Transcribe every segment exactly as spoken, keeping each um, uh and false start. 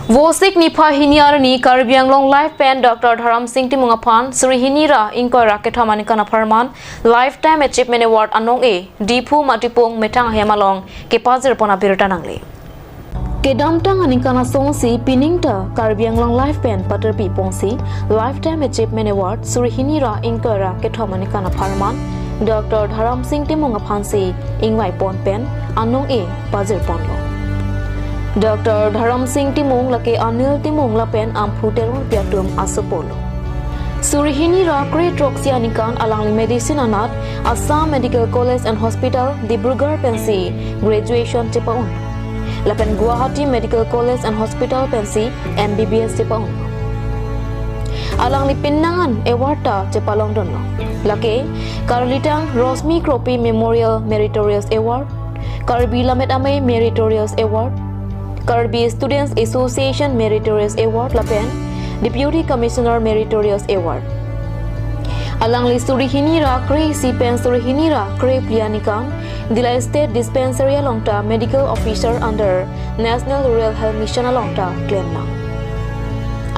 Vosik niphai hini arni Karbi Anglong Live pen Doctor Dharamsing Timung aphan suri hini ra ingkoi ra kethom aningkan apharman Lifetime Achievement Award anong-e Diphu Matipung methang ahem along kepajir pon abirta nangle. Kedamtang aningkan asonsi pining ta Karbi Anglong Live pen paterpi ponsi Lifetime Achievement Award suri hini ra ingkoi ra kethom aningkan apharman Doctor Dharamsing Timung aphansi ingvai pon pen anong-e pajir ponlo. Doctor Dharamsing Timung lake Anil Timung lapen Amphu Teronpi atum asopo lo. Suri hini ra kre throksi aningkan alangli medicine anat Assam Medical College and Hospital Dibrugarh pensi graduation chepa-un. Lapen Guwahati Medical College and Hospital pensi M B B S chepa-un. Alangli pinnangan award ta chepalongdunlo. Lake Karlitang Rosmi Kropi Memorial Meritorious Award, Karbi Lammet Amei Meritorious Award, Karbi Students Association Meritorious Award lapen Deputy Commissioner Meritorious Award. Alangli suri hini ra kre isi pen suri hini ra kre phli aningkan Dillai State Dispensary along ta Medical Officer under National Rural Health Mission along ta klemlang.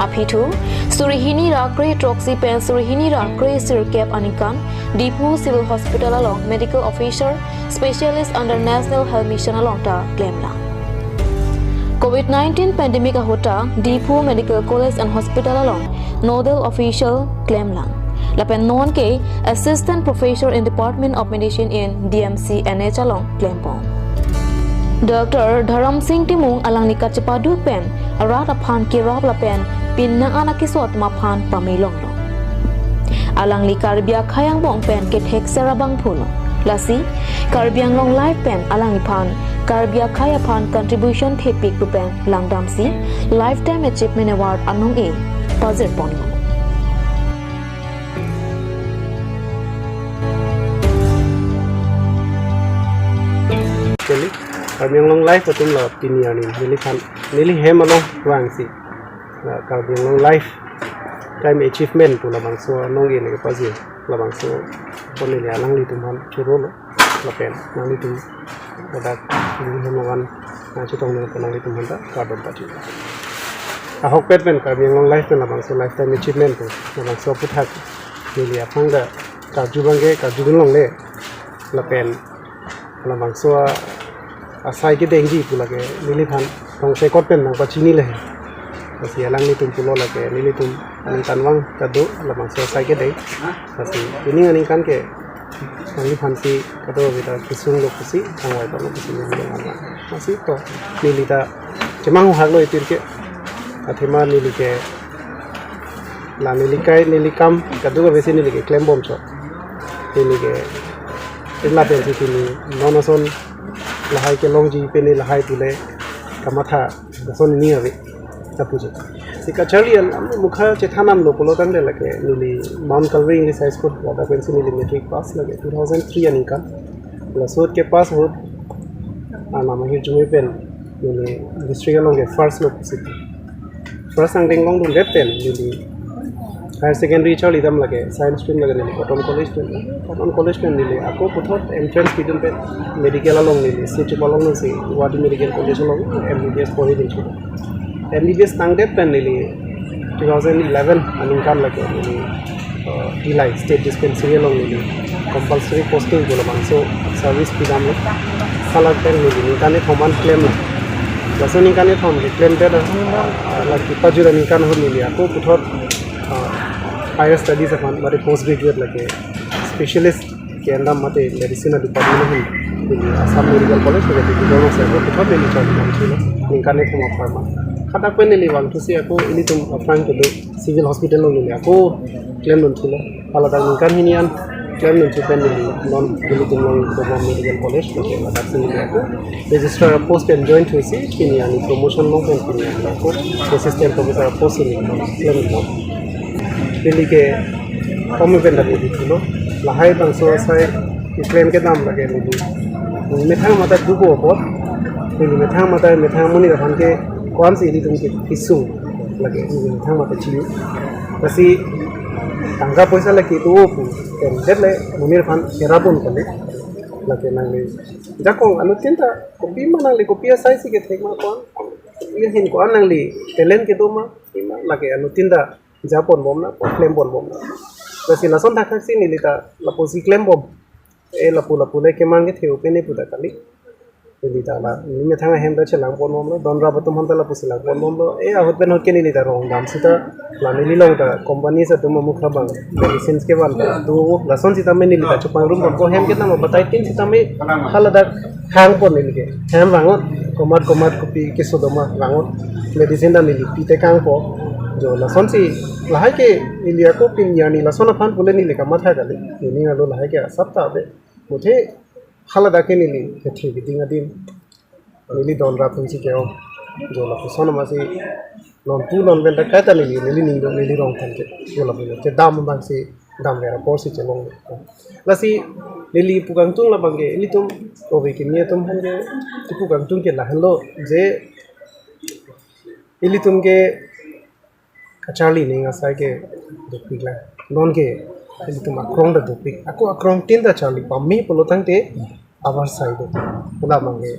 Aphi thu, suri hini ra kre throksi pen suri hini ra kre sirkep aningkan Diphu Civil Hospital along Medical Officer Specialist under National Health Mission along ta klemlang. Covid nineteen pandemic ahut ta Diphu Medical College and Hospital along Nodal Official klemlang. Lapen non ke Assistant Professor in Department of Medicine in D M C N H along klempon. Doctor Dharamsing Timung alangli kachepadu pen arat aphan kerap lapen pinnangan akeso atum aphan pamelonglo. Alangli Karbi akhei angbong pen kethek ser abangphu lo. Lasi Karbi Anglong Live pen alangliphan Karbi akhei aphan contribution thepik pu pen langdamsi Lifetime Achievement Award anong-e pajir ponlo. Actually, Karbi Anglong Live atum la pini arni neliphan, neli hem along vangsi, la Karbi Anglong Lifetime Achievement pu labangso anong-e neli pajir, labangso pon neli alanglitum aphan churolo, lapen nanglitum ladak neli hem avan nangchetongdun pen nanglitum aphan ta kardom pajir. Ahokpet pen Karbi Anglong Live pen labangso Lifetime Achievement pu labangso aphuthak neli aphan ta karju abangke karjudun longle, lapen labangso a-, asai kedengji pu lake neliphan tongsekot pen nangpachini le. Lasi alanglitum pulo lake nelitum aningkanvang kado labangso asai kedeng. Lasi pining aningkan ke nangliphansi kado kita kesung lo pusi, kangvai lo pusi neli nangma. Lasi to neli ta chemang hak lo itir ke. Athema neli ke la neli kai, neli kam kado ka besi neli ke klembom chot. Neli ke ila pensi pini non ason lahai kelongji pen neli lahai pule kamatha ason ni ave. Kapuji. Si kacharli an am mukha chethanam lo pulo tangte lake neli Mount Calvary English High School ladak pensi neli matric pass lake two thousand three aningkan. Laso ahut kepass ahut anam ahirjume pen neli district along ke first lo pusi. First angdeng longdundet pen neli higher secondary charlidam lake science stream lake neli Cotton College pen. Cotton College pen neli ako puthot entrance pidun pen medical along neli seat chepalongdunsi Guwahati Medical College along M B B S porhidun chot. M B B S tangdet pen neli two thousand eleven aningkan lake neli, uh, Dillai State Dispensary along neli compulsory posting pu labangso service pidamlo. Salak pen neli ningkan kethom an klemlo. Laso ningkan kethom keklemdet, uh, la kepajut aningkan ahut neli ako puthot, uh, higher studies aphan mate post graduate lake specialist ke-endam mate medicine department ahin neli Assam Medical College lake Dibrugarh along si ako puthot neli charlidam chotlo ningkan kethom apharman. Hadak pen neli vangthusi ako ilitum aphrang kedo civil hospital along neli ako klemdun chotlo. Haladak ningkan hini an klemdun chot pen neli non ilitum along Dobom Medical College lake ladak si neli ako registrar post pen join thusi pini arni promotion long pen pini arni ako assistant professor post si neli klemdun. Neli ke kami pen dati di pulo. Lahai bangso asai keklem kedam lake neli methang matha dugo apot. Neli methang matha, methang monit aphan ke ko-ansi ilitum ke kesung lake neli methang matha chini. Lasi tangka poisa lake do pu pen det le monit aphan kerapdun kali. Lake nangli jakong anuttin ta kopi ma nangli kopi asai si kethek ma ko-an. Nelihin ko-an nangli talent kedo ma, ima lake anuttin ta japon bom na, klem pon bom na. Lasi lason thakthak si neli ta lapusi klem bom. Eh, lapu lapu le keman kethe pen ne pu ta kali. Neli ta la, neli methang ahem ta chelang pon bomlo, don rap atum aphan ta lapusi lang pon bomlo. Eh, ahut pen ahut ke neli ta rong dam sita, la neli along ta companies atum amukha abang, medicines kevan ta do, lason sitame neli ta chepangrum pon ko hem ke tama batai tin sitame haladak hang pon neli ke. Hem vangot, komat komat kopi keso doma vangot, medicine ta neli pitekang ko. Jo lasonsi, lahai ke neli ako pini arni lason aphan pule neli kamatha kali. Neli alo lahai ke asap ta ave. Muthe haladak ke neli kethe keding adim. Neli don rap pensi ke-ong. Jo lapuson amatsi non pu non pen ta kaita neli, neli ningduk neli rong than ke. Jo lapu kedam abangsi dam vera porsi chelong. Lasi neli pu kangtung labang ke ilitum ove kimi atum aphan ke pu kangtung ke lahenlo je ilitum ke kacharli ning asai ke dopik lang. Non ke ilitum akrong ta dopik. Ako akrong tin ta charli pame pulo tangte abar sai do. Pula abang ke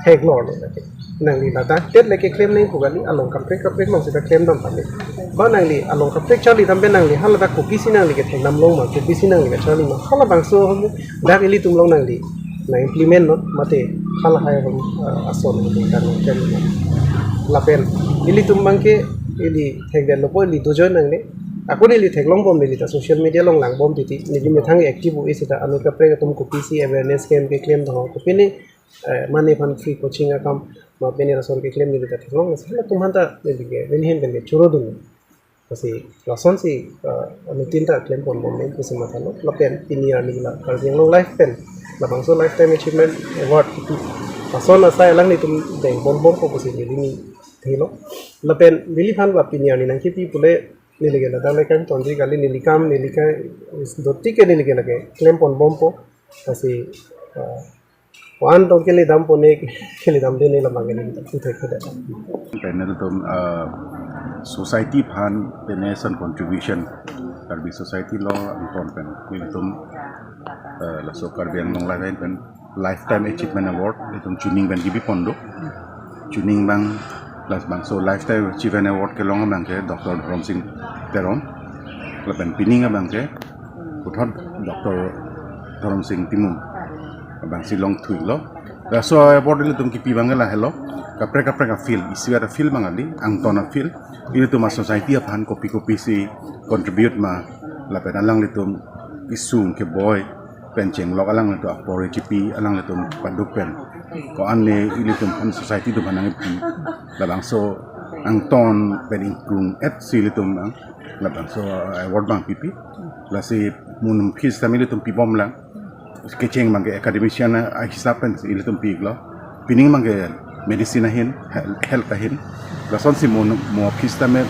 theklonglo lake. Nangli ladak tet lake klem nangji pu kali, along kaprek kaprek along sita klem dam pame. Ba nangli along kaprek charli dam pen nangli haladak kopisi nangli ke thekdam long ma, kopisi nangli ke charli ma. Halabangso dak ilitum along nangli na implement non mate halahai ason kan kan. Lapen ilitum abang ke ili thekdetlo po, ili dojoin nangne. Ako neli theklong bom, neli ta social media along lang bom titi. Neli methang active oi sita anut kaprek atum kopisi awareness camp keklem do, kopine, eh, mane aphan free coaching akam ma pine ason keklem neli ta theklong. Lasi halatum aphan ta neli ke neli ahin pen ke choro dun. Lasi lasonsi, eh, anuttin ta klem pon bom nangji pusi mathalo. Lapen pini arni la Karbi Anglong Life pen labangso Lifetime Achievement Award kipi, lason asai alanglitum deng pon bompo pusi neli ni thelo. Lapen neliphan la pini arni nangkipi pule neli ke ladak le kangtonji kali, neli kam neli ke dottik ke neli ke lake klem pon bompo. Lasi, eh, wan tong kele dam pone, kele dam dene labang kele tu thek thek. Pen nelitum, eh, society aphan pen ason contribution, Karbi society along angton pen nelitum, eh, laso Karbi Anglong Life pen Lifetime Achievement Award nelitum chuning pen kipi pon do. Chuning abang, labangso Lifetime Achievement Award kelong abang ke Doctor Dhorom Sing Teron. Lapen pining abang ke puthot Doctor Dhorom Sing Timung abangsi longthuilo. Laso award ilitum kipi abang ke lahelo. Kaprek kaprek afield, isi afield abang kali, angton afield. Ilitum asociety aphan kopi kopisi contribute ma, lapen alanglitum kesung keboi pen chenglok alanglitum apor chipi alanglitum paduk pen ko-an ne ilitum aphan society atum aphan nangpi. Labangso angton pen ingkrung-et si ilitum abang labangso award abang pipi. Lasi mo non aphi sitame ilitum pibom lang. Kecheng abang ke academician ahisap pen ilitum pi-iklo. Pining abang ke medicine ahin, health, health ahin. Lasonsi mo non mo aphi sitame,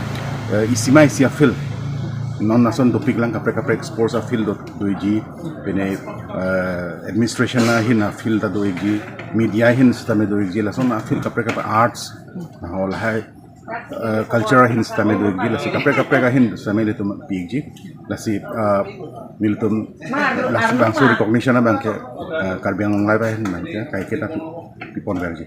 eh, isi ma isi afield. Non ason dopik lang, kaprek kaprek sports afield do, doji. Pine, eh, administration ahin afield ta doji. Media ahin sitame doji. Lason afield kaprek kaprek, arts, ho lahai, eh, culture ahin sitame doji, lasi kaprek kaprek ahin sitame ilitum pi-ikji. Lasi, eh, nelitum lasi labangso recognition abang ke, eh, Karbi Anglong Life ahin abang ke kaiketa pi-, pi pon verji.